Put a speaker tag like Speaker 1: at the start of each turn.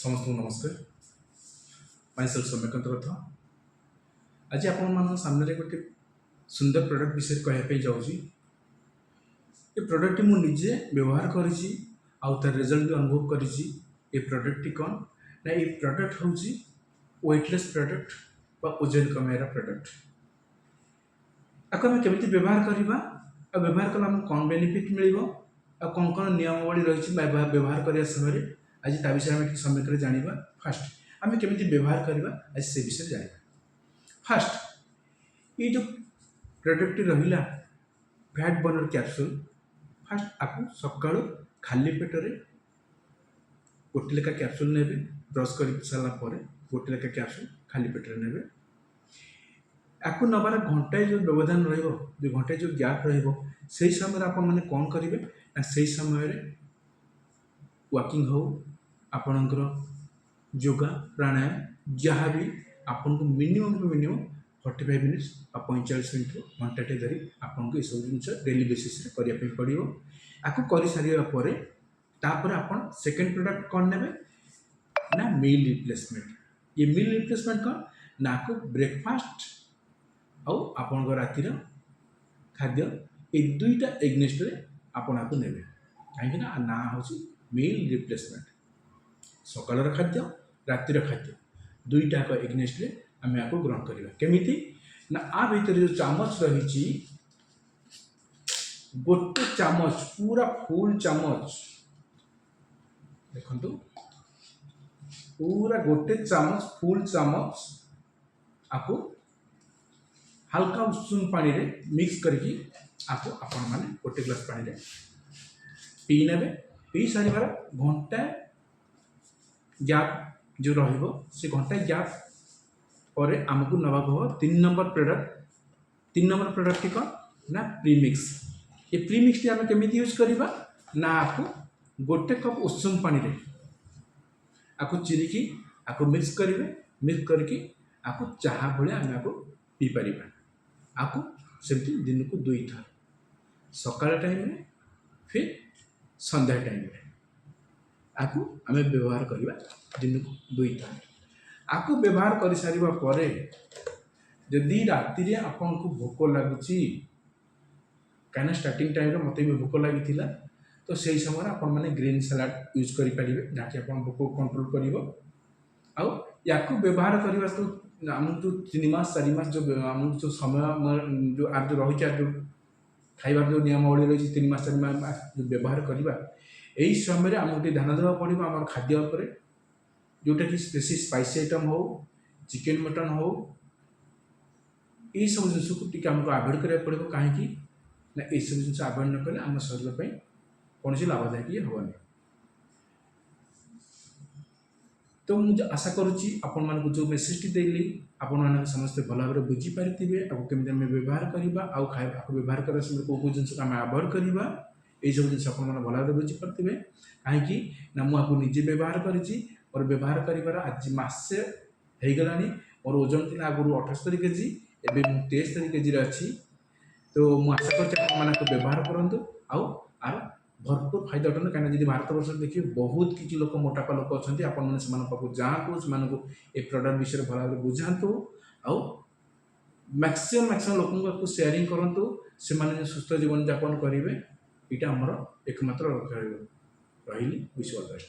Speaker 1: ସମସ୍ତଙ୍କୁ ନମସ୍କାର। ମାଇସେଲ୍ଫ ସୌମ୍ୟକାନ୍ତ ରଥ। ଆଜି ଆପଣମାନଙ୍କ ସାମ୍ନାରେ ଗୋଟେ ସୁନ୍ଦର ପ୍ରଡ଼କ୍ଟ ବିଷୟରେ କହିବା ପାଇଁ ଯାଉଛି। ଏ ପ୍ରଡ଼କ୍ଟଟି ମୁଁ ନିଜେ ବ୍ୟବହାର କରିଛି ଆଉ ତାର ରେଜଲ୍ଟ ବି ଅନୁଭବ କରିଛି। ଏ ପ୍ରଡ଼କ୍ଟଟି କ'ଣ ନା, ଏଇ ପ୍ରଡ଼କ୍ଟ ହେଉଛି ୱେଟଲେସ୍ ପ୍ରଡ଼କ୍ଟ ବା ଓଜନ କମାଇବାର ପ୍ରଡ଼କ୍ଟ। ଆକୁ ଆମେ କେମିତି ବ୍ୟବହାର କରିବା ଆଉ ବ୍ୟବହାର କଲେ ଆମକୁ କ'ଣ ବେନିଫିଟ୍ ମିଳିବ ଆଉ କ'ଣ କ'ଣ ନିୟମାବଳୀ ରହିଛି ବ୍ୟବହାର କରିବା ସମୟରେ, ଆଜି ତା ବିଷୟରେ ଆମେ ଟିକେ ସମ୍ୟକରେ ଜାଣିବା। ଫାଷ୍ଟ ଆମେ କେମିତି ବ୍ୟବହାର କରିବା, ଆଜି ସେ ବିଷୟରେ ଜାଣିବା। ଫାଷ୍ଟ ଏଇ ଯେଉଁ ପ୍ରଡ଼କ୍ଟଟି ରହିଲା ଫ୍ୟାଟ୍ ବର୍ନର କ୍ୟାପସୁଲ୍, ଫାଷ୍ଟ ଆକୁ ସକାଳୁ ଖାଲି ପେଟରେ ଗୋଟେ ଲେଖା କ୍ୟାପସୁଲ୍ ନେବେ। ବ୍ରସ୍ କରି ସାରିଲା ପରେ ଗୋଟେ ଲେଖା କ୍ୟାପସୁଲ୍ ଖାଲି ପେଟରେ ନେବେ। ଆକୁ ନେବାର ଘଣ୍ଟାଏ ଯେଉଁ ବ୍ୟବଧାନ ରହିବ, ଯେଉଁ ଘଣ୍ଟାଏ ଯେଉଁ ଗ୍ୟାପ୍ ରହିବ, ସେଇ ସମୟରେ ଆପଣମାନେ କ'ଣ କରିବେ ନା, ସେଇ ସମୟରେ ୱାକିଂ ହେଉ, ଆପଣଙ୍କର ଯୋଗା ପ୍ରାଣାୟାମ ଯାହା ବି, ଆପଣଙ୍କୁ minimum to minimum 45 minutes ବା 45 ମିନିଟ୍ରୁ ଘଣ୍ଟାଟେ ଧରି ଆପଣଙ୍କୁ ଏସବୁ ଜିନିଷ ଡେଲି ବେସିସ୍ରେ କରିବା ପାଇଁ ପଡ଼ିବ। ଆକୁ କରିସାରିବା ପରେ ତାପରେ ଆପଣ ସେକେଣ୍ଡ ପ୍ରଡ଼କ୍ଟ କ'ଣ ନେବେ ନା, ମିଲ୍ ରିପ୍ଲେସମେଣ୍ଟ। ଏ ମିଲ୍ ରିପ୍ଲେସମେଣ୍ଟ କ'ଣ ନା, ଆକୁ ବ୍ରେକଫାଷ୍ଟ ଆଉ ଆପଣଙ୍କ ରାତିର ଖାଦ୍ୟ, ଏଇ ଦୁଇଟା ଏଗନେଷ୍ଟରେ ଆପଣ ଆକୁ ନେବେ। କାହିଁକି ନା ଆ ନାଁ ହେଉଛି ମିଲ୍ ରିପ୍ଲେସମେଣ୍ଟ। ସକାଳର ଖାଦ୍ୟ, ରାତିର ଖାଦ୍ୟ, ଦୁଇଟା ଯାକ ଏଗନେଷ୍ଟରେ ଆମେ ଆକୁ ଗ୍ରହଣ କରିବା। କେମିତି ନା, ଆ ଭିତରେ ଯେଉଁ ଚାମଚ ରହିଛି, ଗୋଟେ ଚାମଚ, ପୁରା ଫୁଲ୍ ଚାମଚ, ଦେଖନ୍ତୁ, ପୁରା ଗୋଟେ ଚାମଚ, ଫୁଲ୍ ଚାମଚ ଆକୁ ହାଲକା ଉଷୁମ ପାଣିରେ ମିକ୍ସ କରିକି ଆକୁ ଆପଣମାନେ ଗୋଟେ ଗ୍ଲାସ୍ ପାଣିରେ ପିଇ ନେବେ। ପିଇ ସାରିବାର ଘଣ୍ଟାଏ ଗ୍ୟାପ୍ ଯେଉଁ ରହିବ, ସେ ଘଣ୍ଟାଏ ଗ୍ୟାପ୍ ପରେ ଆମକୁ ନେବାକୁ ହେବ 3 ନମ୍ବର ପ୍ରଡ଼କ୍ଟ। 3 ନମ୍ବର ପ୍ରଡ଼କ୍ଟଟି କ'ଣ ନା, ପ୍ରିମିକ୍ସ। ଏ ପ୍ରିମିକ୍ସଟି ଆମେ କେମିତି ୟୁଜ୍ କରିବା ନା, ଆକୁ ଗୋଟେ କପ୍ ଉଷୁମ ପାଣିରେ ଆକୁ ଚିରିକି ଆକୁ ମିକ୍ସ କରିବେ। ମିକ୍ସ କରିକି ଆକୁ ଚାହା ଭଳିଆ ଆମେ ଆକୁ ପିଇପାରିବା। ଆକୁ ସେମିତି ଦିନକୁ ଦୁଇଥର, ସକାଳ ଟାଇମ୍ରେ, ଫିର୍ ସନ୍ଧ୍ୟା ଟାଇମ୍ରେ ଆକୁ ଆମେ ବ୍ୟବହାର କରିବା ଦିନକୁ ଦୁଇଥର। ଆକୁ ବ୍ୟବହାର କରିସାରିବା ପରେ ଯଦି ରାତିରେ ଆପଣଙ୍କୁ ଭୋକ ଲାଗୁଛି, କାହିଁକିନା ଷ୍ଟାର୍ଟିଂ ଟାଇମ୍ରେ ମୋତେ ବି ଭୋକ ଲାଗିଥିଲା, ତ ସେଇ ସମୟରେ ଆପଣମାନେ ଗ୍ରୀନ୍ ସାଲାଡ଼ ୟୁଜ୍ କରିପାରିବେ, ଯାହାକି ଆପଣ ଭୋକକୁ କଣ୍ଟ୍ରୋଲ କରିବ। ଆଉ ୟାକୁ ବ୍ୟବହାର କରିବା ତ ଆମକୁ ଯେଉଁ 3 ମାସ 4 ମାସ ଯେଉଁ ଆମକୁ ଯେଉଁ ସମୟ ଯେଉଁ ଆର ଯେଉଁ ରହିଛି, ଆର ଯେଉଁ ଖାଇବାର ଯେଉଁ ନିୟମାବଳୀ ରହିଛି, 3 ମାସ 4 ମାସ ଯେଉଁ ବ୍ୟବହାର କରିବା, ଏହି ସମୟରେ ଆମକୁ ଟିକେ ଧ୍ୟାନ ଦେବାକୁ ପଡ଼ିବ ଆମର ଖାଦ୍ୟ ଉପରେ, ଯେଉଁଟାକି ବେଶୀ ସ୍ପାଇସି ଆଇଟମ୍ ହେଉ, ଚିକେନ୍ ମଟନ୍ ହେଉ, ଏଇସବୁ ଜିନିଷକୁ ଟିକେ ଆମକୁ ଆଭଏଡ଼ କରିବାକୁ ପଡ଼ିବ। କାହିଁକି ନା, ଏଇସବୁ ଜିନିଷ ଆଭଏଡ଼ ନ କଲେ ଆମ ଶରୀର ପାଇଁ କୌଣସି ଲାଭଦାୟକ ହେବନି। ତ ମୁଁ ଆଶା କରୁଛି ଆପଣମାନଙ୍କୁ ଯେଉଁ ମେସେଜଟି ଦେଲି, ଆପଣମାନେ ସମସ୍ତେ ଭଲ ଭାବରେ ବୁଝିପାରିଥିବେ ଆକୁ କେମିତି ଆମେ ବ୍ୟବହାର କରିବା ଆଉ ଖାଇବାକୁ ବ୍ୟବହାର କରିବା ସମୟରେ କେଉଁ କେଉଁ ଜିନିଷକୁ ଆମେ ଆଭଏଡ଼ କରିବା। ଏଇସବୁ ଜିନିଷ ଆପଣମାନେ ଭଲ ଭାବରେ ବୁଝିପାରିଥିବେ। କାହିଁକି ନା, ମୁଁ ଆକୁ ନିଜେ ବ୍ୟବହାର କରିଛି। ମୋର ବ୍ୟବହାର କରିବାର ଆଜି ମାସେ ହେଇଗଲାଣି। ମୋର ଓଜନ ଥିଲା ଆଗରୁ 78 କେଜି, ଏବେ ମୁଁ 73 କେଜିରେ ଅଛି। ତ ମୁଁ ଆଶା କରୁଛି ଆପଣମାନେ ଆକୁ ବ୍ୟବହାର କରନ୍ତୁ ଆଉ ଆର ଭରପୁର ଫାଇଦା ଉଠାନ୍ତୁ। କାହିଁକିନା ଯଦି ଭାରତ ବର୍ଷରେ ଦେଖିବେ, ବହୁତ କିଛି ଲୋକ ମୋଟାପା ଲୋକ ଅଛନ୍ତି। ଆପଣମାନେ ସେମାନଙ୍କ ପାଖକୁ ଯାଆନ୍ତୁ, ସେମାନଙ୍କୁ ଏ ପ୍ରଡ଼କ୍ଟ ବିଷୟରେ ଭଲ ଭାବରେ ବୁଝାନ୍ତୁ ଆଉ ମ୍ୟାକ୍ସିମମ୍ ମ୍ୟାକ୍ସିମମ୍ ଲୋକଙ୍କୁ ଆକୁ ସେୟାରିଂ କରନ୍ତୁ। ସେମାନେ ସୁସ୍ଥ ଜୀବନଯାପନ କରିବେ, ଏଇଟା ଆମର ଏକମାତ୍ର ଲକ୍ଷ୍ୟ ରହିବ। ରହିଲି, ୱିଶ୍ ଅଲ୍ ବେଷ୍ଟ।